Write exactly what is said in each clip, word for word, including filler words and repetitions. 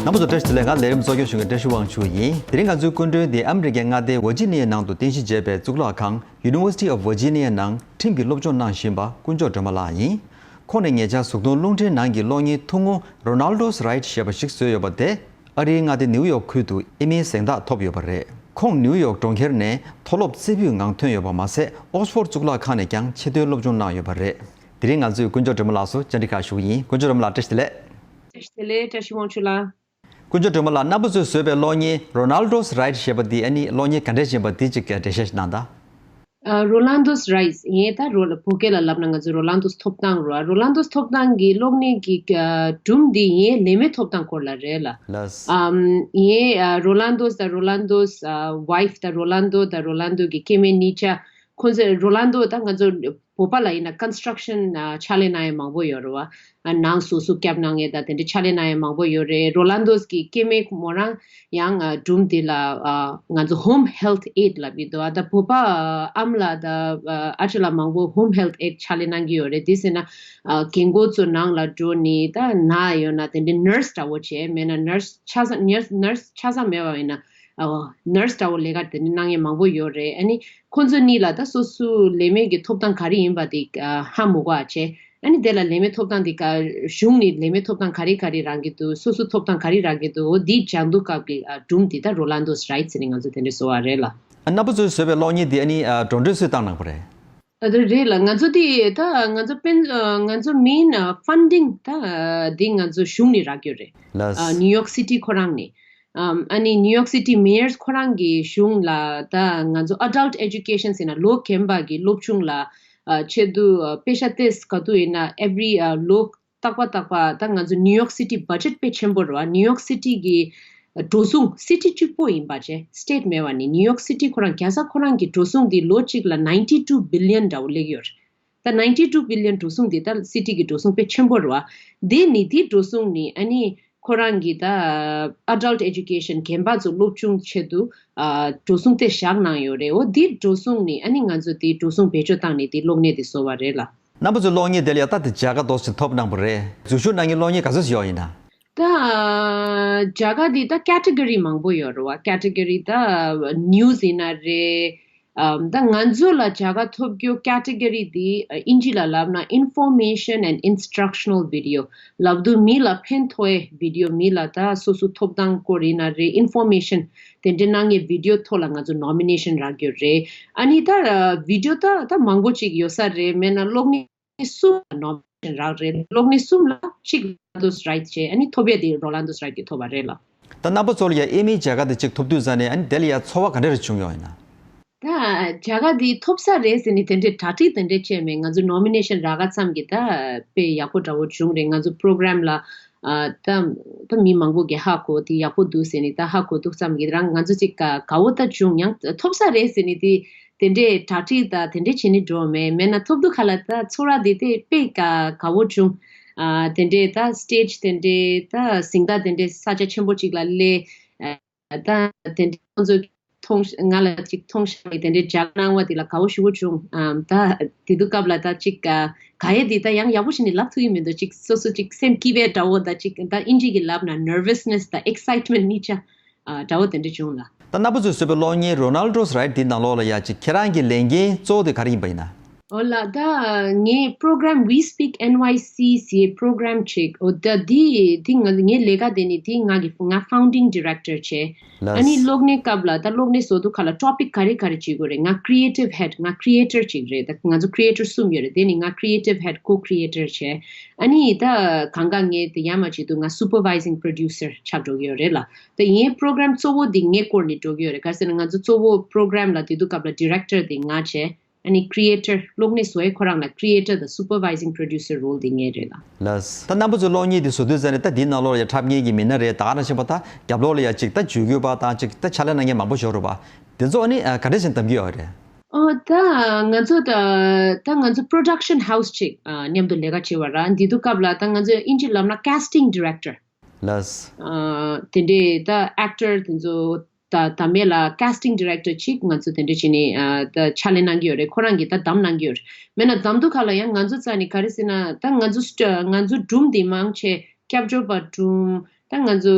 རྣམ་པ་ཚོ་བཀྲ་ཤིས་བདེ་ལེགས། ང་ལས་རིམ་གཙོ་སྐྱོང་ཞུ་མཁན་བཀྲ་ཤིས་དབང་ཕྱུག་ཡིན། དེ་རིང་ང་ཚོའི་སྐུ་མགྲོན་དེ་ཨ་མི་རི་ཀའི་མངའ་སྡེ་ཝར་ཇི་ནི་ཡའི་ནང་དུ་རྟེན་གཞི་བྱས་པའི་གཙུག་ལག་ཁང་University of Virginia ནང་ཁྲིམས་ཀྱི་སློབ་སྦྱོང་གནང་བཞིན་པ་དཀོན་མཆོག་སྒྲོལ་མ་ལགས་ཡིན། ཁོང་ནས་ཉེ་ཆར་གཟུགས་མཐོང་རླུང་འཕྲིན་ནང་གི་གློག་བརྙན་ཐུང་ངུ་Ronaldo's Right ཞེས་པ་ཞིག་བཟོས་ཡོད་པ་དེ་ཨ་རིའི་མངའ་སྡེ་ནིའུ་ཡོག་ཁུལ་དུ་ཨེ་མིའི་གཟེངས་རྟགས་ཐོབ་ཡོད་པ་རེད། ཁོང་ནིའུ་ཡོག་གྲོང་ཁྱེར་ནས་མཐོ་སློབ་རྩེ་ཕུད་ངང་ཐོན་ཡོད་པ་མ་ཟད་ཨོག་སི་ཕོར་གཙུག་ལག་ཁང་ནས་ཀྱང་ཆེད་དོན་སློབ་སྦྱོང་གནང་ཡོད་པ་རེད། དེ་རིང་ང་ཚོས་དཀོན་མཆོག་སྒྲོལ་མ་ལགས་སུ་བཅར་འདྲི་ཁག་ཞུ་གི་ཡིན། དཀོན་མཆོག་སྒྲོལ་མ་ལགས་བཀྲ་ཤིས་བདེ་ལེགས། བཀྲ་ཤིས་བདེ་ལེགས། བཀྲ་ཤིས་དབང་ཕྱུག་ལགས། དཀོན་མཆོག་སྒྲོལ་མ་ལགས། རྣམ་པ་ཚོས་བཟོས་པའི་གློག་བརྙན་Ronaldo's Right ཞེས་པ་འདི་ཨ་ནི་གློག་བརྙན་ག་འདྲས་ཡིན་པ་འདི་ཅིག་འགྲེལ་བཤད་ཞིག་གནང་དང་། ཨ། Rolando's Rise ཡིན་ད། རོ་ལ་བོད་སྐད་ལ་ལབ་ན་ང་ཚོ་Rolando's ཐོབ་ཐང་རོ། Rolando's ཐོབ་ཐང་གི་གློག་བརྙན་གྱི་ཨ་སྒྲུང་འདི་ཡིན་ལས་མེད་ཐོབ་ཐང་སྐོར་ལ་རེད་ལ། ལགས། ཨམ། ཡིན་ཨ་Rolando's དང་Rolando's ཨ་wife དང་Rolando དང་Rolando གི་སྐྱེ་དམན་གཉིས་ཆ། ཁོང་ཚོས་Rolando ད་ང་ཚོ་བོད་པ་ལ་ཡིན་ན་construction ཨ་ཕྱག་ལས་གནང་ཡ་མང་པོ་ཡོད་རེད་བ། ཨ་ནང་བཟོ་བཟོ་བརྒྱབ་གནང་ཡས་དང་དེ་འདྲའི་ཕྱག་ལས་གནང་ཡས་མང་པོ་ཡོད་རེད། Rolando's གི་སྐྱེ་དམན་མོ་རང་ཡང་ཨ་སྒྲུང་འདི་ལ་ཨ་ང་ཚོ་Home Health Aide ལབ་ཀྱི་འདུག་ཨ་ད་བོད་པ་ཨ་ཨ་མ་ལགས་དང་ཨ་ཨ་ཅག་ལགས་མང་པོ་Home Health Aide ཕྱག་ལས་གནང་གི་ཡོད་རེད། དེ་ཟེར་ན་ཨ་རྒན་རྒོན་ཚོ་ནང་ལ་འགྲོ་ནས་ད་ན་ཡོད་ན་དེ་འདྲའི་nurse འདྲ་བོ་བྱས་མེད་ན་nurse ཆ་ཚང་nurse nurse ཆ་ཚང་མེད་པ་ཡིན་ན་ཨ་nurse འདྲ་བོ་ལས་ཀ་དེ་འདྲའི་གནང་ཡས་མང་པོ་ཡོད་རེད། ཨ་ནི་ཁོང་ཚོ་གཉིས་ལ་ད་སོ་སོའི་ལས་མེད་ཀྱི་ཐོབ་ཐང་ག་རེ་ཡིན་པ་དེ་ཨ་ཧ་མ་གོ་བ་བྱས། ཨ་ནི་དེ་ལ་ལས་མེད་ཐོབ་ཐང་དེ་ག་གཞུང་ནས་ལས་མེད་ཐོབ་ཐང་ག་རེ་ག་རེ་རག་གི་འདུག་སོ་སོ་ཐོབ་ཐང་ག་རེ་རག་གི་འདུག་འོ་འདི་སྦྱང་དུས་སྐབས་ཀྱི་ཨ་སྒྲུང་འདི་ད་Rolando's Right ཟེར་ནས་ང་ཚོ་དེ་འདྲ་བཟོ་བ་རེད་ལ། ཨ་རྣམ་པ་ཚོས་བཟོས་པའི་གློག་བརྙན་འདི་ཨ་ནི་ཨ་འགྲོ་གྲོན་སུས་བཏང་གནང་པ་རེད། ཨ་དེ་རེད་ལ། ང་ཚོ་དེ་ད་ང་ཚོ་དཔེ་ང་ཚོ་main funding ད་འདི་ང་ཚོ་གཞུང་ནས་རག་གི་རེད། ལགས། ཨ་New York City ཁོ་རང་ནས། ཨམ། ཨ་ནི་New York City Mayor ཁོ་རང་གི་གཞུང་ལ་ད་ང་ཚོ་adult education ཟེར་ན་ལོ་རྒན་པ་གི་སློབ་ཆུང་ལ་ཨ་ཆེད་དུ་ཨ་དཔེ་ཆ་ཏེས་ག་དུས་ཡིན་ན་every ཨ་ལོ་རྟག་པ་རྟག་པ་ད་ང་ཚོ་New York City budget དཔེ་ཆེན་པོ་རེད་བ། New York City གི་འགྲོ་སོང་city གཅིག་པོ་ཡིན་པ་བྱས་state མེད་པ་ནི་New York City ཁོ་རང་རྒྱལ་ས་ཁོ་རང་གི་འགྲོ་སོང་འདི་ལོ་གཅིག་ལ་ninety two billion འདྲ་བོ་སླེབས་ཡོད་རེད། ད་ninety two billion འགྲོ་སོང་འདི་ད་city གི་འགྲོ་སོང་དཔེ་ཆེན་པོ་རེད་བ། དེ་ནི་དེ་འགྲོ་སོང་ནི་ཨ་ནི་ཁོ་རང་གི་ད་adult education རྒན་པ་ཚོ་སློབ་ཆུང་ཆེད་དུ་ཨ་འགྲོ་སོང་དེ་བཞག་གནང་ཡོད་རེད། འོ་དེ་འགྲོ་སོང་ནི་ཨ་ནི་ང་ཚོ་དེ་འགྲོ་སོང་བེད་སྤྱོད་བཏང་ནས་དེ་གློག་བརྙན་དེ་བཟོ་བ་རེད་ལ། རྣམ་པ་ཚོའི་གློག་བརྙན་དེ་ལ་ཡང་ད་དེ་བྱ་དགའ་ཏོག་ཙམ་ཐོབ་གནང་པ་རེད། འཛུལ་ཞུགས་གནང་མཁན་གློག་བརྙན་ག་ཚོད་ཞིག་ཡོད་ཡིན་ན། ད་བྱ་དགའ་འདི་ད་category མང་པོ་ཡོད་རེད་བ། category ད་news ཡིན་ན་རེད། ཨམ། ད་ང་ཚོ་ལ་བྱ་དགའ་ཐོབ་རྒྱུ་category འདི་ཨ་ཨིན་ཇི་ལ་ལབ་ན་information and instructional video ལབ་དུས་མི་ལ་ཕན་ཐོགས་ཡས་video མི་ལ་ད་སོ་སོ་ཐོབ་ཐང་སྐོར་ཡིན་ན་རེད། information དེ་འདྲའི་གནང་ཡས་video ཐོག་ལ་ང་ཚོ་nomination རག་རྒྱུ་རེད། ཨ་ནི་ད་video ད་ད་མང་པོ་ཅིག་ཡོད་ས་རེད། མེད་ན་གློག་བརྙན་གསུམ་ལ་nomination རག་རེད། གློག་བརྙན་གསུམ་ལ་གཅིག་Rolando's Right བྱས། ཨ་ནི་ཐོབ་ཡས་དེ་Rolando's Right གི་ཐོབ་པ་རེད་ལ། ད་རྣམ་པ་ཚོ་ལ་ཡ་ཨེ་མིའི་བྱ་དགའ་དེ་གཅིག་ཐོབ་དུས་ཙ་ནས་ཨ་ནི་དེ་ལ་ཡ་ཚོར་བ་ག་འདྲ་རེ་བྱུང་ཡོད་ཡིན་ན། ད་བྱ་དགའ་དེ་ཐོབ་ས་རེད་ཟེར་ནས་དེ་འདྲའི་གྲ་སྒྲིག་དེ་འདྲའི་བྱས་མེད། ང་ཚོ་nomination རག་ག་ཙམ་གྱིས་ད་དཔེ་ཡག་པོ་འདྲ་བོ་བྱུང་རེད། ང་ཚོ་program ལ་ཨ་ད་ད་མི་མང་པོ་གིས་ཧ་གོ་དེ་ཡག་པོ་འདུག་ཟེར་ནས་ད་ཧ་གོ་འདུག་ཙམ་གྱིས་རང་ང་ཚོ་ཅིག་དགའ་བོ་ད་བྱུང་། ཡང་ཐོབ་ས་རེད་ཟེར་ནས་དེ། དེ་འདྲའི་གྲ་སྒྲིག་དང་དེ་འདྲའི་བྱེད་ནི་འགྲོ་མེད། མེད་ན་ཐོབ་དུས་ཁ་ལ་ད་ཚོར་བ་དེ་དེ་དཔེ་དགའ་དགའ་བོ་བྱུང་། ཨ་དེ་འདྲའི་ད་stage དེ་འདྲའི་ད་གཟེངས་རྟགས་དེ་འདྲའི་ས་ཆ་ཆེན་པོ་ཅིག་ལ་སླེབས། ཨ་ད་དེ་འདྲའི་ཁོང་ཚོས་མཐོང་ང་ལ་ཅིག་མཐོང་ཤག་ནས་དེ་འདྲའི་ལྗགས་གནང་བ་དེ་ལ་དགའ་བོ་ཞེ་པོ་བྱུང་། ཨ་ད་དེ་དུས་སྐབས་ལ་ད་ཅིག་དགའ་དགའ་ཡས་དེ་ད་ཡང་ཡག་པོ་བྱས་ནས་ལབ་ཐུབ་ཀྱི་མི་འདུག་ཅིག་སོ་སོ་ཅིག་སེམས་སྐྱིད་པའི་འདྲ་བོ་ད་ཅིག་ད་ཨིན་ཇི་གི་ལབ་ན་nervousness དང་excitement གཉིས་ཆ། ཨ་འདྲ་བོ་དེ་འདྲ་བྱུང་ལ། ད་རྣམ་པ་ཚོས་བཟོས་པའི་གློག་བརྙན་Ronaldo's Right འདི་ནང་ལོགས་ལ་ཡ་ཅིག་ཁྱེད་རང་གི་ལས་འགན་གཙོ་བོ་དེ་ག་རེ་ཡིན་པ་ཡིན་ན། ཨོ་ལ་ད་ངའི་program We Speak N Y C ཟེར་program ཅིག་ཨོ་ད་འདི་འདི་ང་ངའི་ལས་ཀ་དེ་ནི་འདི་ང་གི་ང་founding director བྱས། ལགས། ཨ་ནི་གློག་བརྙན་སྐབས་ལ་ད་གློག་བརྙན་བཟོ་དུས་ཁ་ལ་topic ག་རེ་ག་རེ་བྱེད་དགོས་རེད། ང་creative head ང་creator ཅིག་རེད། ད་ང་ཚོ་creator གསུམ་ཡོད་རེད། དེ་ནི་ང་creative head co-creator བྱས། ཨ་ནི་ད་གང་ག་ངས་དེ་ཡར་མར་བྱེད་དུས་ང་supervising producer ཆགས་འགྲོ་གི་ཡོད་རེད་ལ། ད་ངའི་program གཙོ་བོ་འདི་ངའི་སྐོར་ནས་འགྲོ་གི་ཡོད་རེད། ག་རེ་ཟེར་ན་ང་ཚོ་གཙོ་བོ་program ལ་དེ་དུས་སྐབས་ལ་director དེ་ང་བྱས། ཨ་ནི་creator གློག་བརྙན་བཟོ་ཡས་ཁོ་རང་ལ་creator དང་supervising producer role དེ་ངའི་རེད་ལ། ལགས། ད་རྣམ་པ་ཚོའི་གློག་བརྙན་དེ་བཟོ་དུས་ཙ་ནས་ད་འདིའི་ནང་ལོགས་ལ་ཡ་འཁྲབ་མཁན་གྱི་མི་སྣ་རེད། ད་ག་ནང་བཞིན་པ་ད་རྒྱབ་ལོགས་ལ་ཡ་ཅིག་ད་བརྗོད་བཀོད་པ་དང་ཅིག་ད་ཕྱག་ལས་གནང་མཁན་མང་པོ་ཞིག་ཡོད་རེད་པ། དེ་ཚོ་ཨ་ནི་ཨ་ག་འདྲ་ཞིག་གདམ་གྱི་ཡོད་རེད། ཨོ་ད་ང་ཚོ་ད་ད་ང་ཚོ་production house ཅིག་ཨ་མཉམ་དུ་ལས་ཀ་བྱེད་པ་ར། འདི་དུས་སྐབས་ལ་ད་ང་ཚོ་ཨིན་ཇི་ལབ་ན་casting director ལགས། ཨ་དེ་འདྲའི་ད་actor དེ་ཚོ་ད་ད་མེད་ལ་casting director ཅིག་ང་ཚོ་དེ་འདྲ་བྱས་ནས་ཨ་ད་ཕྱག་ལས་གནང་གི་ཡོད་རེད། ཁོ་རང་གིས་ད་གདམ་གནང་གི་ཡོད་རེད། མེད་ན་གདམ་དུས་ཁ་ལ་ཡང་ང་ཚོ་རྩ་ནས་ག་རེ་ཟེར་ན་ད་ང་ཚོ་ང་ཚོ་སྒྲུང་འདི་མང་ཆེ་སྐྱབས་བཅོལ་བ་སྒྲུང་ ད་ང་ཚོ་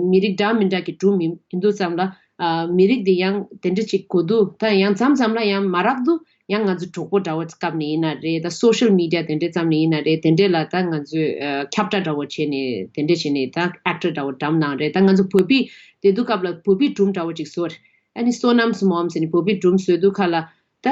མི་རིགས་འདྲ་མི་འདྲ་གི་སྒྲུང་ཡིན་ཡིན་དུས་ཙམ་ལ། ཨ་མི་རིགས་འདི་ཡང་དེ་འདྲ་ཅིག་གོ་དུས། ད་ཡང་མཚམས་མཚམས་ལ་ཡང་མ་རག་དུས་ཡང་ང་ཚོ་གྲོགས་པོ་འདྲ་བོ་བཀབ་ནས་ཡིན་ན་རེད། ད་social media དེ་འདྲ་བརྩམས་ནས་ཡིན་ན་རེད། དེ་འདྲ་ལ་ད་ང་ཚོས་ཨ་ཁྱབ་བསྒྲགས་འདྲ་བོ་བྱས་ནས་དེ་འདྲ་བྱས་ནས་ད་actor འདྲ་བོ་བཀྲམ་གནང་རེད། ད་ང་ཚོ་བོད་པའི་དེ་དུས་སྐབས་ལ་བོད་པའི་སྒྲུང་འདྲ་བོ་ཅིག་བཟོས། ཨ་ནི་བསོད་ནམས་སྨོན་ཟེར་ནས་བོད་པའི་སྒྲུང་བཟོས་དུས་ཁ་ལ། ད་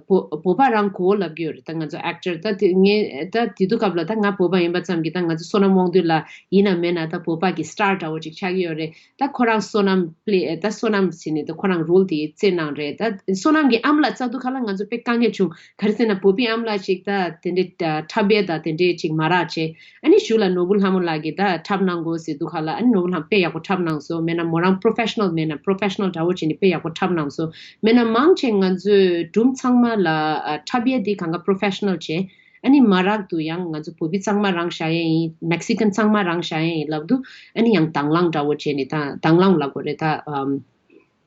བོ་བོད་པ་རང་གོ་ལབ་ཀྱི་ཡོད་རེད། ད་ང་ཚོ་actor ད་དེ་ངས་ད་དེ་དུས་སྐབས་ལ་ད་ང་བོད་པ་ཡིན་པ་ཙམ་གྱིས་ད་ང་ཚོ་བསོད་ནམས་དབང་འདུས་ལགས་ཡིན་ན་མིན་ན་ད་བོད་པ་གི་star འདྲ་བོ་ཅིག་ཆགས་ཀྱི་ཡོད་རེད། ད་ཁོ་རང་བསོད་ནམས་play ད་བསོད་ནམས་ཟེར་ནས་ད་ཁོ་རང་role དེ་རྩེད་གནང་རེད། ད་བསོད་ནམས་ཀྱི་ཨ་མ་ལགས་བཙལ་དུས་ཁ་ལ་ང་ཚོ་དཔེ་དཀའ་ངལ་བྱུང་། ག་རེ་ཟེར་ན་བོད་པའི་ཨ་མ་ལགས་ཤིག་ད་དེ་འདྲའི་འཁྲབ་པའི་ད་དེ་འདྲའི་ཅིག་མ་རག་བྱས། ཨ་ནི་གཞུག་ལ་ནོར་བུ་ལྷ་མོ་ལགས་ཀྱིས་ད་འཁྲབ་གནང་དགོས་ཟེར་དུས་ཁ་ལ། ཨ་ནི་ནོར་བུ་ལྷ་མོ་དཔེ་ཡག་པོ་འཁྲབ་གནང་སོང་། མེད་ན་མོ་རང་professional མེད་ན་professional འདྲ་བོ་བྱས་ནས་དཔེ་ཡག་པོ་འཁྲབ་གནང་སོང་། མེད་ན་མང་ཆེ་ང་ཚོའི་སྒྲུང་ཚང་མ་ལ་ཨ་འཁྲབ་ཡས་འདི་གང་ག་professional བྱས། ཨ་ནི་མ་རག་ཏུ་ཡང་ང་ཚོ་བོད་པའི་གཙང་མ་རང་བཞག་ཡས་ཡིན། Mexican གཙང་མ་རང་བཞག་ཡས་ཡིན་ལབ་དུས། ཨ་ནི་ཡང་དང་བླངས་འདྲ་བོ་བྱས་ནས། ད་དང་བླངས་ལབ་དགོས་རེད། ད་ཨམ།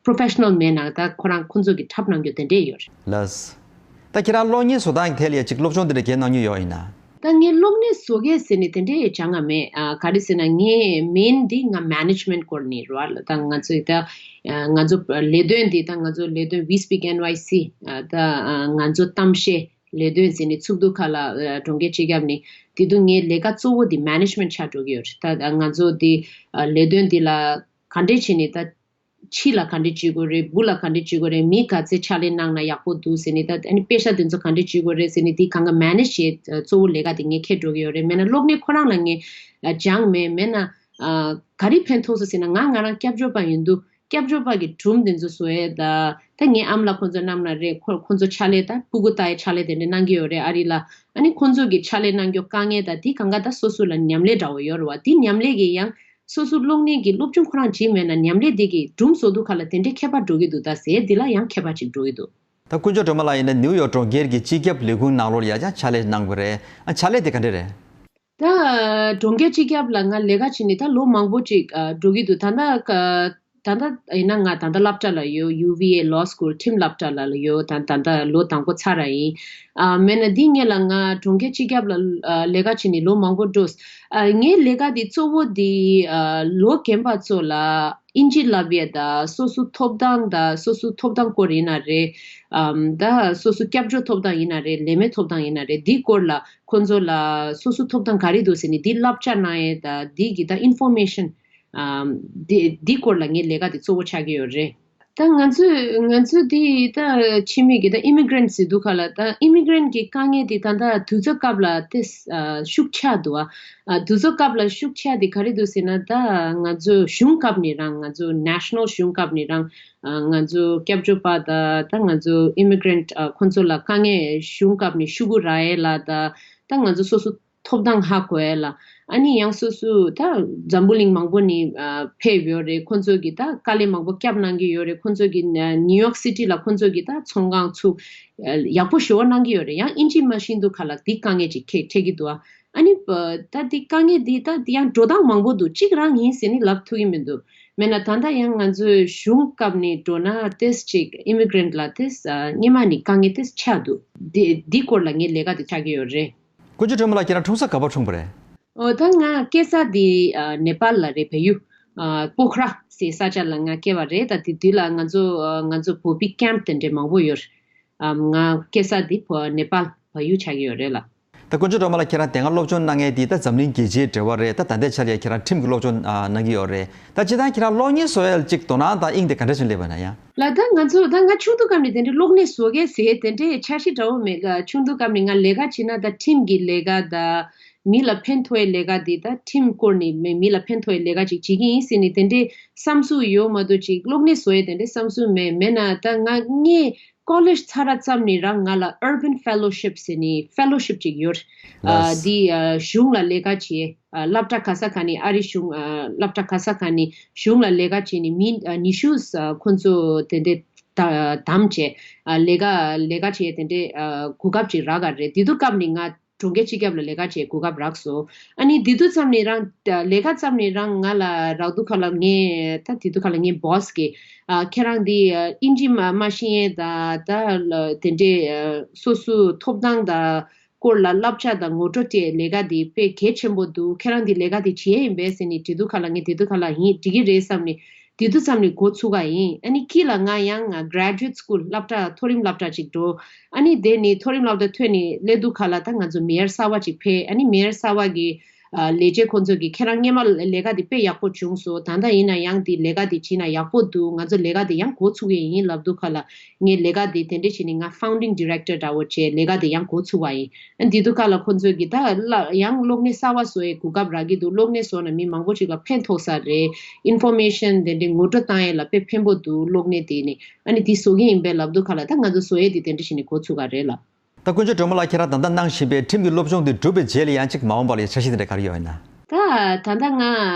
professional མེད་ན་ད་ཁོ་རང་ཁོ་ཚོ་གི་འཁྲབ་གནང་རྒྱུ་དེ་འདྲས་ཡོད་རེད། ལགས། ད་ཁྱེད་རང་གློག་བརྙན་བཟོ་སྟངས་ཐད་ལ་ཡ་ཅིག་སློབ་སྦྱོང་དེ་འདྲ་གས་གནང་མྱོང་ཡོད་ཡིན་ན། ད་ངས་གློག་བརྙན་བཟོ་མཁན་ཟེར་ནས་དེ་འདྲས་སྦྱང་ང་མེད། ཨ་ག་རེ་ཟེར་ན་ངའི་main འདི་ང་management སྐོར་ནས་རེད་བ། ད་ང་ཚོའི་ད་ང་ཚོ་ལས་དོན་འདི་ད་ང་ཚོ་ལས་དོན་We Speak N Y C ད་ང་ཚོ་གཏམ་བཤད་ལས་དོན་ཟེར་ནས་ཚུགས་དུས་ཁ་ལ་གྲོང་ཁྱེར་སྤྱི་ཁྱབ་ནས། དེ་དུས་ངའི་ལས་ཀ་གཙོ་བོ་འདི་management ཆགས་འགྲོ་གི་ཡོད་རེད། ད་ང་ཚོ་འདི་ལས་དོན་འདི་ལ་ག་འདྲས་བྱས་ནས་ད། ཕྱི་ལ་ག་འདྲས་བྱེད་དགོས་རེད། སྦུག་ལ་ག་འདྲས་བྱེད་དགོས་རེད། མི་ག་ཚད་ཕྱག་ལས་གནང་ན་ཡག་པོ་འདུག་ཟེར་ནས། ད་ཨ་ནི་པེ་ཤ་དེ་ཚོ་ག་འདྲས་བྱེད་དགོས་རེད་ཟེར་ནས་དེ་གང་ག་manage བྱེད་གཙོ་བོ་ལས་ཀ་དེ་ངས་འཁྱེར་འགྲོ་གི་ཡོད་རེད། མེད་ན་གློག་བརྙན་ཁོ་རང་ལ་ངས་སྦྱངས་མེད། མེད་ན་ག་རེ་ཕན་ཐོགས་སོང་ཟེར་ན། ང་ང་རང་སྐྱབས་བཅོལ་བ་ཡིན་དུས་སྐྱབས་བཅོལ་བ་གི་སྒྲུང་དེ་ཚོ་བཟོ་ཡས་ད་ད་ངའི་ཨ་མ་ལགས་ཁོང་ཚོ་རྣམས་ན་རེད། ཁོ་ཁོང་ཚོ་ཕྱག་ལས་ད་སྤུ་གུ་ལྟ་ཡས་ཕྱག་ལས་དེ་འདྲས་གནང་གི་ཡོད་རེད། ཨ་རི་ལ། ཨ་ནི་ཁོང་ཚོ་གི་ཕྱག་ལས་གནང་རྒྱུ་དཀའ་ངལ་ད་དེ་གང་ག་ད་སོ་སོ་ལ་ཉམས་ལེན་འདྲ་བོ་ཡོད་རེད་བ། དེ་ཉམས་ལེན་གི་ཡང་། སོ་སོ་གློག་བརྙན་གྱི་སློབ་སྦྱོང་ཁོ་རང་བྱེད་མེད་ན་ཉམས་ལེན་དེ་གི་སྒྲུང་བཟོ་དུས་ཁ་ལ་དེ་འདྲའི་ཁྱད་པར་འགྲོ་གི་འདུག་ད་ཟེར་འདི་ལ་ཡང་ཁྱད་པར་ཅིག་འགྲོ་གི་འདུག་ད་དཀོན་མཆོག་སྒྲོལ་མ་ལགས་ཡིན་ན་ནིའུ་ཡོག་གྲོང་ཁྱེར་གྱི་སྤྱི་ཁྱབ་ལས་ཁུངས་ནང་ལོགས་ལ་ཡ་ཅག་ཕྱག་ལས་གནང་དགོས་རེད། ཨ་ཕྱག་ལས་དེ་ག་འདྲས་རེད། ད་གྲོང་ཁྱེར་སྤྱི་ཁྱབ་ལ་ང་ལས་ཀ་བྱས་ནས་ད་ལོ་མང་པོ་ཅིག་འགྲོ་གི་འདུག་ད་ད་ད་ལྟ་ཡིན་ན་ང་ད་ལྟ་སློབ་གྲྭ་ལ་ཡོད། ཡུ་ཝི་ཨེ་Law School ཁྲིམས་སློབ་གྲྭ་ལ་ཡོད། ད་ད་ལྟ་ལོ་དང་པོ་ཚར་བ་ཡིན། ཨ་མེད་ན་འདི་སྔོན་ལ་ང་གྲོང་ཁྱེར་སྤྱི་ཁྱབ་ལ་ཨ་ལས་ཀ་བྱས་ནས་ལོ་མང་པོ་འགྲོ། ཨ་ངའི་ལས་ཀ་འདི་གཙོ་བོ་འདི་ཨ་ལོ་རྒན་པ་ཚོ་ལ་ཨིན་ཇི་བསླབ་ཡས་དང་། སོ་སོའི་ཐོབ་ཐང་དང་། སོ་སོའི་ཐོབ་ཐང་སྐོར་ཡིན་ན་རེད། ཨམ་ད་སོ་སོའི་སྐྱབས་བཅོལ་ཐོབ་ཐང་ཡིན་ན་རེད། ལས་མེད་ཐོབ་ཐང་ཡིན་ན་རེད། འདི་སྐོར་ལ་ཁོང་ཚོ་ལ་སོ་སོའི་ཐོབ་ཐང་ག་རེ་འདུག་ཟེར་ནས་འདི་བསླབ་བྱ་གནང་ཡས་དང་། འདི་གི་ད་information ཨམ། འདི་འདི་སྐོར་ལ་ངའི་ལས་ཀ་དེ་གཙོ་བོ་ཆགས་ཀྱི་ཡོད་རེད། ད་ང་ཚོས་ང་ཚོས་འདི་ད་ཕྱི་མི་གི་ད་immigrant ཟེར་དུས་ཁ་ལ། ད་immigrant གི་དཀའ་ངལ་དེ་ད་ད་དུས་ཚོད་སྐབས་ལ་དེ་ཨ་ཤུགས་ཆག་འདུག་ཨ་དུས་ཚོད་སྐབས་ལ་ཤུགས་ཆག་དེ་ག་རེ་འདུག་ཟེར་ན། ད་ང་ཚོ་གཞུང་སྐབས་ནས་རང་། ང་ཚོ་national གཞུང་སྐབས་ནས་རང་ཨ་ང་ཚོ་སྐྱབས་བཅོལ་བ་ད་ད་ང་ཚོ་immigrant ཨ་ཁོང་ཚོ་ལ་དཀའ་ངལ་གཞུང་སྐབས་ནས་ཤུ་གུ་རག་ཡས་ལ་ད་ད་ང་ཚོ་སོ་སོ་ཐོབ་ཐང་ཧ་གོ་ཡ་ལ། ཨ་ནི་ཡང་སོ་སོ་ད་འཛམ་བུ་གླིང་མང་པོ་ནས་ཨ་ཕེབས་ཡོད་རེད། ཁོང་ཚོ་གིས་ད་དཀའ་ལས་མང་པོ་བརྒྱབ་གནང་གི་ཡོད་རེད། ཁོང་ཚོ་གིས་ནིའུ་ཡོག་སི་ཊི་ལ་ཁོང་ཚོ་གིས་ད་ཚོང་ཁང་ཚུགས། ཨ་ཡག་པོ་ཞེ་པོ་གནང་གི་ཡོད་རེད། ཡང་ཨིན་ཇི་མ་ཤེས་དུས་ཁ་ལ་འདི་དཀའ་ངལ་ཅིག་འཕྲད་འཕྲད་ཀྱི་འདུག་ཨ་ནི་ད་འདི་དཀའ་ངལ་འདི་ད་ཡང་འགྲོ་སྟངས་མང་པོ་འདུག་གཅིག་རང་ཡིན་ཟེར་ནས་ལབ་ཐུབ་ཀྱི་མི་འདུག་མེད་ན་ད་ལྟ་ཡང་ང་ཚོའི་གཞུང་སྐབས་ནས་འགྲོ་ན་ཏོག་ཙམ་ཅིག་immigrant ལ་ཏོག་ཙམ་སྔོན་མ་ནས་དཀའ་ངལ་ཏོག་ཙམ་ཆགས་འདུག་འདི་འདི་སྐོར་ལ་ངའི་ལས་ཀ་དེ་ཆགས་ཀྱི་ཡོད་རེད། དཀོན་མཆོག་སྒྲོལ་མ་ལགས་ཁྱེད་རང་འཁྲུངས་ས་ག་པར་འཁྲུངས་པ་རེད། ཨོ་ད་ང་སྐྱེས་ས་དེ་ཨ་ནེ་པཱལ་ལ་རེད། བལ་ཡུལ་ཨ་པོ་ཁ་ར་ཟེར་ས་ཆ་ལ་ང་སྐྱེས་པ་རེད། ད་དེ་དུས་ལ་ང་ཚོ་ཨ་ང་ཚོ་བོད་པའི་ཀེམ་དེ་འདྲས་མང་པོ་ཡོད། ཨམ་ང་སྐྱེས་ས་དེ་བོ་ནེ་པཱལ་བལ་ཡུལ་ཆགས་ཀྱི་ཡོད་རེད་ལ། ད་དཀོན་མཆོག་སྒྲོལ་མ་ལགས་ཁྱེད་རང་དེ་སྔ་སློབ་སྦྱོང་གནང་མཁན་དེ་ད་འཛམ་གླིང་རྒྱལ་སྤྱིའི་འབྲེལ་བ་རེད། ད་ད་ལྟའི་ཆར་ཡང་ཁྱེད་རང་ཁྲིམས་ཀྱི་སློབ་སྦྱོང་ཨ་གནང་གི་ཡོད་རེད། ད་སྤྱིར་བཏང་ཁྱེད་རང་གློག་བརྙན་བཟོ་ཡ་ལ་ཅིག་དོ་སྣང་དང་དབྱིངས་དེ་ག་འདྲ་ཞིག་སླེབས་པ་ན་ཡང་། ལགས། ད་ང་ཚོ་ད་ང་ཆུང་དུས་སྐབས་ནས་དེ་འདྲའི་གློག་བརྙན་བཟོ་མཁན་ཟེར་དེ་འདྲའི་འཆར་གཞི་འདྲ་བོ་མེད་ལ། ཆུང་དུས་སྐབས་ནས་ང་ལས་ཀ་བྱེད་ན་ད་ཁྲིམས་ཀྱི་ལས་ཀ་དང་མི་ལ་ཕན་ཐོགས་ཡའི་ལས་ཀ་འདི་ད་ཁྲིམས་སྐོར་ནས་མི་མི་ལ་ཕན་ཐོགས་ཡའི་ལས་ཀ་ཅིག་བྱེད་ཀྱི་ཡིན་ཟེར་ནས་དེ་འདྲའི་བསམ་ཚུལ་ཡོད་མ་གཏོགས་ཅིག་གློག་བརྙན་བཟོ་ཡའི་དེ་འདྲའི་བསམ་ཚུལ་མེད། མེད་ན་ད་ང་ངས་ཀོ་ལེཇ་ཚར་ར་ཙམ་ནས་རང་ང་ལ་Urban Fellowship ཟེར་ནས་ཕེ་ལོ་ཤིབ་ཅིག་ཡོད། ཨ་ལགས། འདི་ཨ་གཞུང་ལ་ལས་ཀ་བྱེད། ཨ་སློབ་གྲྭ་ག་ས་ག་ནས་ཨ་རི་གཞུང་ཨ་སློབ་གྲྭ་ག་ས་ག་ནས་གཞུང་ལ་ལས་ཀ་བྱེད་ནས་མི་ཨ་ཉི་ཤུ་ཨ་ཁོང་ཚོ་དེ་འདྲའི་ད་བདམས་བྱས། ཨ་ལས་ཀ་ལས་ཀ་བྱེད་དེ་འདྲའི་ཨ་གོ་སྐབས་ཅིག་རག་ག་རེད། དེ་དུས་སྐབས་ནས་ང་གྲོང་ཁྱེར་སྤྱི་ཁྱབ་ལ་ལས་ཀ་བྱེད་གོ་སྐབས་རག་སོང་། ཨ་ནི་དེ་དུས་ཙམ་ནས་རང་ལས་ཀ་ཙམ་ནས་རང་ང་ལ་རག་དུས་ཁ་ལ་ངས་ད་དེ་དུས་ཁ་ལ་ངའི་བོ་སི་གིས་ཨ་ཁྱེད་རང་འདི་ཨ་ཨིན་ཇི་མ་མ་ཤེས་ཡས་ད་ད་ལ་དེ་འདྲའི་ཨ་སོ་སོའི་ཐོབ་ཐང་ད་ སྐོར་ལ་བསླབ་བྱ་དང་ངོ་སྤྲོད་སྤྲད་ལས་ཀ་འདི་དཔེ་གལ་ཆེན་པོ་འདུག་ཁྱེད་རང་འདི་ལས་ཀ་འདི་བྱེད་ཡས་ཡིན་པས་ཟེར་ནས་དྲིས་དུས་ཁ་ལ། ངས་དེ་དུས་ཁ་ལ་ཡིན། འགྲིག་གི་རེད་བསམ་ནས་དེ་དུས་ཙམ་ནས་འགོ་ཚུགས་པ་ཡིན། ཨ་ནི་དཀྱིལ་ལ་ང་ཡང་ང་graduate school སློབ་གྲྭ་མཐོ་རིམ་སློབ་གྲྭ་ཅིག་འགྲོ། ཨ་ནི་དེ་ནས་མཐོ་རིམ་སློབ་གྲྭ་ཐོན་ནས་སླེབས་དུས་ཁ་ལ་ད་ང་ཚོ་མེ་ཡར་གསར་པ་ཅིག་ཕེབས། ཨ་ནི་མེ་ཡར་གསར་པ་གི་ཨ་ལས་བྱེད་ཁོང་ཚོ་གིས་ཁྱེད་རང་སྔོན་མ་ལས་ཀ་འདི་དཔེ་ཡག་པོ་བྱུང་སོང་། ད་ལྟ་ཡིན་ན་ཡང་འདི་ལས་ཀ་འདི་བྱས་ན་ཡག་པོ་འདུག་ང་ཚོ་ལས་ཀ་འདི་ཡང་འགོ་ཚུགས་ཀྱི་ཡིན་ལབ་དུས་ཁ་ལ། ངས་ལས་ཀ་འདི་དེ་འདྲ་བྱས་ནས་ང་founding director འདྲ་བོ་བྱས་ལས་ཀ་འདི་ཡང་འགོ་ཚུགས་པ་ཡིན། ཨ་འདི་དུས་ཁ་ལ་ཁོང་ཚོས་ཀྱིས་ད་ལ་ཡང་གློག་བརྙན་གསར་པ་བཟོ་ཡའི་གོ་སྐབས་རག་གི་འདུག་གློག་བརྙན་བཟོ་ན་མི་མང་པོ་ཅིག་ལ་ཕན་ཐོགས་ས་རེད། ཨིན་ཕོར་མེ་ཤན་དེ་འདྲའི་ངོ་སྤྲོད་བཏང་ཡས་ལ་དཔེ་ཕན་པོ་འདུག་གློག་བརྙན་དེ་ནི། ཨ་ནི་འདི་བཟོ་གི་ཡིན་པས་ལབ་དུས་ཁ་ལ་ད་ང་ཚོ་བཟོ་ཡས་འདི་དེ་འདྲ་བྱས་ནས་འགོ་ཚུགས་པ་རེད་ལ། ད་དཀོན་མཆོག་སྒྲོལ་མ་ལགས། ཁྱེད་རང་ད་ལྟ་གནང་བཞིན་པའི་ཁྲིམས་ཀྱི་སློབ་སྦྱོང་དེ་གྲུབ་པའི་རྗེས་ལ་ཡང་ཅིག་མ་འོངས་པ་ལ་འཆར་གཞི་དེ་འདྲ་ག་རེ་ཡོད་ན། ད་ད་ལྟ་ང་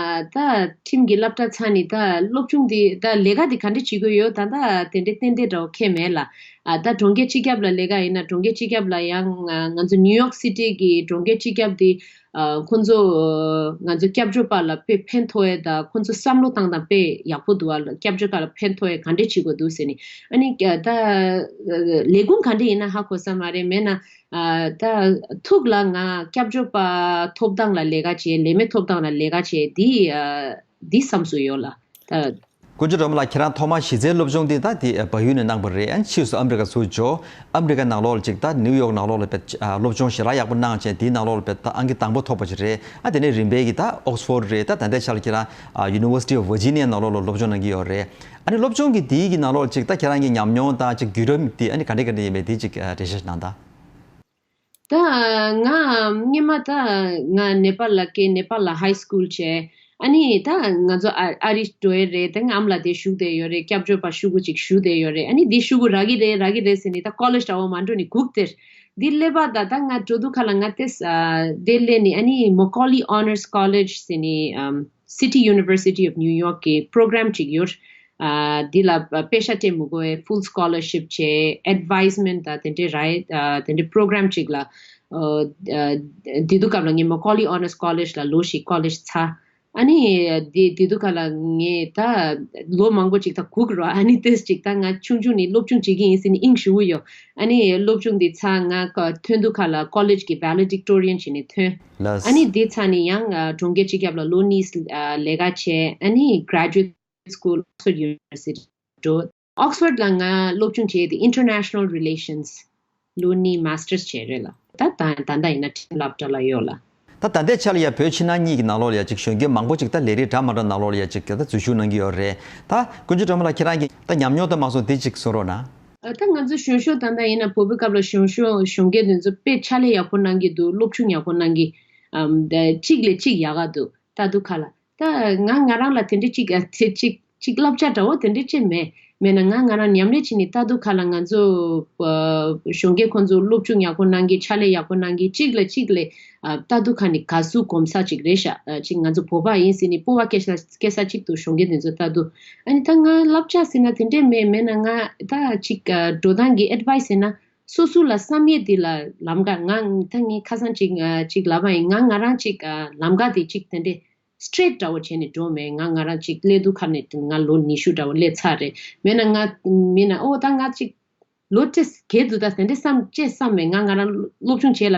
ད་ཁྲིམས་ཀྱི་སློབ་གྲྭ་ཚར་ནས་ད་སློབ་སྦྱོང་དེ་ད་ལས་ཀ་དེ་ག་འདྲ་བྱེད་དགོས་ཡོད་ད་ད་དེ་འདྲ་ཏན་ཏན་འདྲ་བོ་ཁེལ་མེད་ལ། ཨ་ད་གྲོང་ཁྱེར་སྤྱི་ཁྱབ་ལ་ལས་ཀ་ཡིན་ན་གྲོང་ཁྱེར་སྤྱི་ཁྱབ་ལ་ཡང་ཨ་ང་ཚོ་ནིའུ་ཡོག་སི་ཊི་གི་གྲོང་ཁྱེར་སྤྱི་ཁྱབ་དེ། ཨ་ཁོང་ཚོ་ང་ཚོ་སྐྱབས་བཅོལ་བ་ལ་དཔེ་ཕན་ཐོགས་ཡས་དང་ཁོང་ཚོ་བསམ་བློ་བཏང་སྟངས་དཔེ་ཡག་པོ་འདུག་ཨ་སྐྱབས་བཅོལ་བ་ལ་ཕན་ཐོགས་ཡས་ག་འདྲས་བྱེད་དགོས་འདུག་ཟེར་ནས། ཨ་ནི་ད་ལས་ཁུངས་ག་འདྲས་ཡིན་ན་ཧ་གོ་ས་མ་རེད། མེད་ན་ཨ་ད་ཐུག་ལ་ང་སྐྱབས་བཅོལ་བ་ཐོབ་ཐང་ལ་ལས་ཀ་བྱས། ལས་མེད་ཐོབ་ཐང་ལ་ལས་ཀ་བྱས། འདི་ཨ་འདི་བསམ་སྲོལ་ཡོད་ལ་ད། དཀོན་མཆོག་སྒྲོལ་མ་ལགས། ཁྱེད་རང་ཐོག་མར་གཞི་རྩའི་སློབ་སྦྱོང་འདི་ད་དེ་བལ་ཡུལ་ནས་གནང་བ་རེད། ཨ་ནི་ཕྱིས་སུ་ཨ་མི་རི་ཀ་ཚུར་འབྱོར། ཨ་མི་རི་ཀ་ནང་ལོགས་ལ་ཅིག་ད་ནིའུ་ཡོག་ནང་ལོགས་ལ་དཔེ་ཨ་སློབ་སྦྱོང་ཞེ་དྲག་ཡག་པོ་གནང་བྱས། དེའི་ནང་ལོགས་ལ་དཔེ་ད་ཨང་ཀི་དང་པོ་ཐོབ་པ་ཅིག་རེད། ཨ་དེ་ནས་རིམ་པས་ཀྱི་ད་ཨོག་སི་ཕོར་ཌི་རེད། ད་ད་ལྟའི་ཆར་ལ་ཁྱེད་རང་ཨ་ཡུ་ནི་ཝར་སི་ཊི་ཨོཕ་ཝར་ཇི་ནི་ཡ་ནང་ལོགས་ལ་སློབ་སྦྱོང་གནང་གི་ཡོད་རེད། ཨ་ནི་སློབ་སྦྱོང་གི་དེའི་གི་ནང་ལོགས་ལ་ཅིག་ད་ཁྱེད་རང་གི་ཉམས་མྱོང་དང་ཅིག་བརྒྱུད་རིམ་དེ་ཨ་ནི་ག་འདྲས་ག་འདྲས་ཡིན་མིན་དེ་ཅིག་ཨ་འགྲེལ་བཤད་གནང་དང་། ད་ང་སྔོན་མ་ད་ང་ནེ་པཱལ་ལ་སྐྱེས། ནེ་པཱལ་ལ་ཧའི་སྐུལ་བྱས། ཨ་ནི་ད་ང་ཚོ་ཨ་ཨ་རི་འགྲོ་ཡས་རེད། ད་ང་ཨ་མ་ལགས་དེ་བཞུགས་བསྡད་ཡོད་རེད། སྐྱབས་བཅོལ་བ་ཕྲུ་གུ་ཅིག་བཞུགས་བསྡད་ཡོད་རེད། ཨ་ནི་འདི་ཕྲུ་གུ་རག་གི་རེད་རག་གི་རེད་ཟེར་ནས་ད་ཀོ་ལེཇ་འདྲ་བོ་མ་འགྲོ་ནས་སྒུག་བསྡད། འདི་སླེབས་པ་ད་ད་ང་འགྲོ་དུས་ཁ་ལ་ང་ཏེས་ཨ་དེ་སླེབས་ནས། ཨ་ནི་Macaulay Honors College ཟེར་ནས་ཨམ་City University of New York གི་པྲོ་གྷ་རམ་ཅིག་ཡོད། ཨ་འདི་ལ་པེ་ཤ་སྤྲད་མི་དགོས་པའི་ཕུལ་སི་ཀོ་ལར་ཤིབ་བྱས། ཨེཌ་ཝའི་སི་མེན་ཊི་དང་དེ་འདྲའི་རའི་ཨ་དེ་འདྲའི་པྲོ་གྷ་རམ་ཅིག་ལ། ཨ་ཨ་དེ་དུས་སྐབས་ལ་ངས་Macaulay Honors College ལ་ལོ་ཞིག་ཀོ་ལེཇ་ཚར། ཨ་ནི་དེ་དེ་དུས་ཁ་ལ་ངས་ད་ལོ་མང་པོ་ཅིག་ད་སྒུག་རོགས། ཨ་ནི་ཏེས་ཅིག་ད་ང་ཆུང་ཆུང་ནས་སློབ་སྦྱོང་བྱེད་ཀྱི་ཡིན་ཟེར་ནས་དབྱིངས་ཞུ་གི་ཡོད། ཨ་ནི་སློབ་སྦྱོང་འདི་ཚར་ང་ཐོན་དུས་ཁ་ལ་ཀོ་ལེཇ་གི་ཝེ་ལེ་ཌི་ཀི་ཊོ་རི་ཡན་བྱས་ནས་ཐོན། ལགས། ཨ་ནི་དེ་ཚར་ནས་ཡང་ཨ་གྲོང་ཁྱེར་སྤྱི་ཁྱབ་ལ་ལོ་གཉིས་ཨ་ལས་ཀ་བྱས། ཨ་ནི་Graduate School Oxford University འགྲོ། Oxford ལ་ང་སློབ་སྦྱོང་བྱས་ཏེ་International Relations ལོ་གཉིས་མ་སི་ཊར་སི་བྱས་རེད་ལ། ད་ད་ད་ལྟ་ཡིན་ན་ཁྲིམས་སློབ་གྲྭ་ལ་ཡོད་ལ། ད་ད་ལྟའི་ཆ་ལ་ཡ་བོད་ཕྱི་ནང་གཉིས་ཀྱི་ནང་ལོགས་ལ་ཡ་ཅིག་གཞོན་སྐྱེས་མང་པོ་ཅིག་ད་ལས་རིགས་འདྲ་མ་འདྲ་ནང་ལོགས་ལ་ཡ་ཅིག་ད་འཛུལ་ཞུགས་གནང་གི་ཡོད་རེད། ད་དཀོན་མཆོག་སྒྲོལ་མ་ལགས། ཁྱེད་རང་གི་ད་ཉམས་མྱོང་དང་མ་སོང་དེ་ཅིག་གསུང་རོགས་གནང་། ཨ་ད་ང་ཚོ་གཞོན་ཤོས་ད་ལྟ་ཡིན་ན་བོད་པའི་སྐབས་ལ་གཞོན་ཤོས་གཞོན་སྐྱེས་དེ་ཚོ་དཔེ་ཕྱག་ལས་ཡག་པོ་གནང་གི་འདུག་སློབ་སྦྱོང་ཡག་པོ་གནང་གི་ཨམ་ད་གཅིག་ལས་གཅིག་ཡག་ག་འདུག་ད་དུང་ཁ་ལ། ད་ང་ང་རང་ལ་དེ་འདྲ་གཅིག་ཨ་དེ་གཅིག་གཅིག་བསླབ་བྱ་འདྲ་བོ་དེ་འདྲ་ཅིག་མེད། མེད་ན་ང་ང་རང་མཉམ་ལས་བྱས་ནས་ད་དུང་ཁ་ལ་ང་ཚོ་ཨ་གཞོན་སྐྱེས་ཁོང་ཚོ་སློབ་སྦྱོང་ཡག་པོ་གནང་གི་ཕྱག་ལས་ཡག་པོ་གནང་གི་གཅིག་ལས་གཅིག་ལས་ཨ་ད་དུང་ཁ་ནས་དགའ་བསུ་སྒོམ་ས་ཅིག་རེད་ཤག་ཨ་ཅིག་ང་ཚོ་བོད་པ་ཡིན་ཟེར་ནས་སྤོབས་པ་སྐྱེ་ས་སྐྱེ་ས་ཅིག་འདུག་གཞོན་སྐྱེས་དེ་ཚོ་ད་དུང་། ཨ་ནི་ད་ང་བསླབ་བྱ་ཟེར་ན་དེ་འདྲས་མེད། མེད་ན་ང་ད་ཅིག་ཨ་འགྲོ་སྟངས་ཀྱི་ཨེཌ་ཝའི་སི་ཟེར་ན། སོ་སོ་ལ་བསམ་ཡས་དེ་ལ་ལམ་ཀ་ང་ད་ངས་ཁ་སང་ཅིག་ཨ་ཅིག་ལབ་པ་ཡིན། ང་ང་རང་ཅིག་ཨ་ལམ་ཀ་དེ་ཅིག་དེ་འདྲས་སི་ཊེ་རེ་ཊི་འདྲ་བོ་བྱས་ནས་འགྲོ་མེད། ང་ང་རང་ཅིག་སླེབས་དུས་ཁ་ནས་ང་ལོ་ཉི་ཤུ་འདྲ་བོ་སླེབས་ཚར་རེད། མེད་ན་ང་མེད་ན་ཨོ་ད་ང་ཅིག་ལོ་ཏེས་རྒས་འདུག་ད་དེ་འདྲས་བསམ་ཅེས་བསམ་མེད། ང་ང་རང་སློབ་སྦྱོང་བྱས་ལ་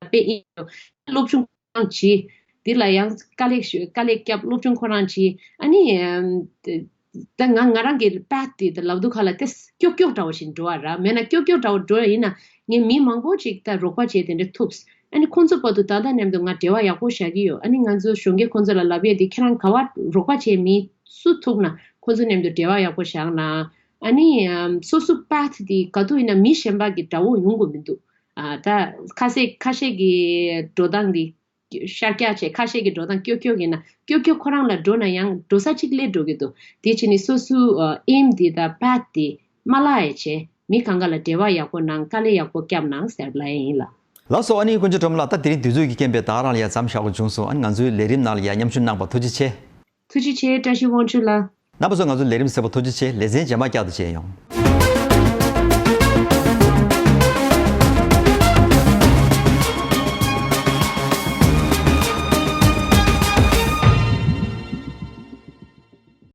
དཔེ་ཨིན་ཡོད། སློབ་སྦྱོང་ཁོ་རང་བྱེད། འདི་ལ་ཡང་དཀའ་ལས་ཞུ་དཀའ་ལས་བརྒྱབ། སློབ་སྦྱོང་ཁོ་རང་བྱེད། ཨ་ནི་ཨམ་ད་ང་ང་རང་གི་པེ་ཐི་དེ་ད་ལབ་དུས་ཁ་ལ་ཏེས་ཀྱོག་ཀྱོག་འདྲ་བོ་ཞིག་འགྲོ་བ་ར། མེད་ན་ཀྱོག་ཀྱོག་འདྲ་བོ་འགྲོ་ཡ་ཡིན་ན་ངས་མི་མང་པོ་ཅིག་ད་རོགས་པ་བྱས་དེ་འདྲ་ཐུབ། ཨ་ནི་ཁོང་ཚོ་བར་དུ་ད་ལྟ་མཉམ་དུ་ང་འབྲེལ་བ་ཡག་པོ་བཞག་གི་ཡོད། ཨ་ནི་ང་ཚོ་གཞོན་སྐྱེས་ཁོང་ཚོ་ལ་ལབ་ཡས་དེ་ཁྱེད་རང་ག་བ་རོགས་པ་བྱས་མི་སུ་ཐུག་ན་ཁོང་ཚོ་མཉམ་དུ་འབྲེལ་བ་ཡག་པོ་བཞག་ན། ཨ་ནི་ཨམ་སོ་སོ་པེ་ཐི་དེ་ག་དུས་ཡིན་ན་མི་གཞན་པ་གི་འདྲ་བོ་ཡོང་དགོས་མི་འདུག་ཨ་ད་ཁ་ཤས་ཁ་ཤས་ཀྱི་འགྲོ་སྟངས་འདི་ཤར་རྒྱག་བྱས། ཁ་ཤས་ཀྱི་འགྲོ་སྟངས་ཀྱོག་ཀྱོག་ཡིན་ན་ཀྱོག་ཀྱོག་ཁོ་རང་ལ་འགྲོ་ན་ཡང་འགྲོ་ས་གཅིག་སླེབས་འགྲོ་གི་འདུག་དེ་བྱས་ནས་སོ་སོའི་ཨེམ་འདི་དང་པེ་ཐི་འདི་མ་བརླག་ཡ་བྱས། མི་གང་ག་ལ་འབྲེལ་བ་ཡག་པོ་གནང་། དཀའ་ལས་ཡག་པོ་བརྒྱབ་གནང་ཟེར་ལབ་ཡ་ཡིན་ལ། ལགས་སོ། ཨ་ནི་དཀོན་མཆོག་སྒྲོལ་མ་ལགས། ད་དེ་རིང་དུས་ཚོད་ཀྱི་རྐྱེན་པས་ད་ག་རང་ལ་ཡ་མཚམས་བཞག་དགོས་བྱུང་སོང་། ཨ་ནི་ང་ཚོའི་ལས་རིམ་ནང་ལ་ཡ་མཉམ་ཞུགས་གནང་བར་ཐུགས་རྗེ་ཆེ། ཐུགས་རྗེ་ཆེ། བཀྲ་ཤིས་དབང་ཕྱུག་ལགས། རྣམ་པ་ཚོ་ང་ཚོའི་ལས་རིམ་གསན་པར་ཐུགས་རྗེ་ཆེ། ལེ་ཚན་རྗེས་མ་བསྐྱར་དུ་མཇལ་ཡོང་།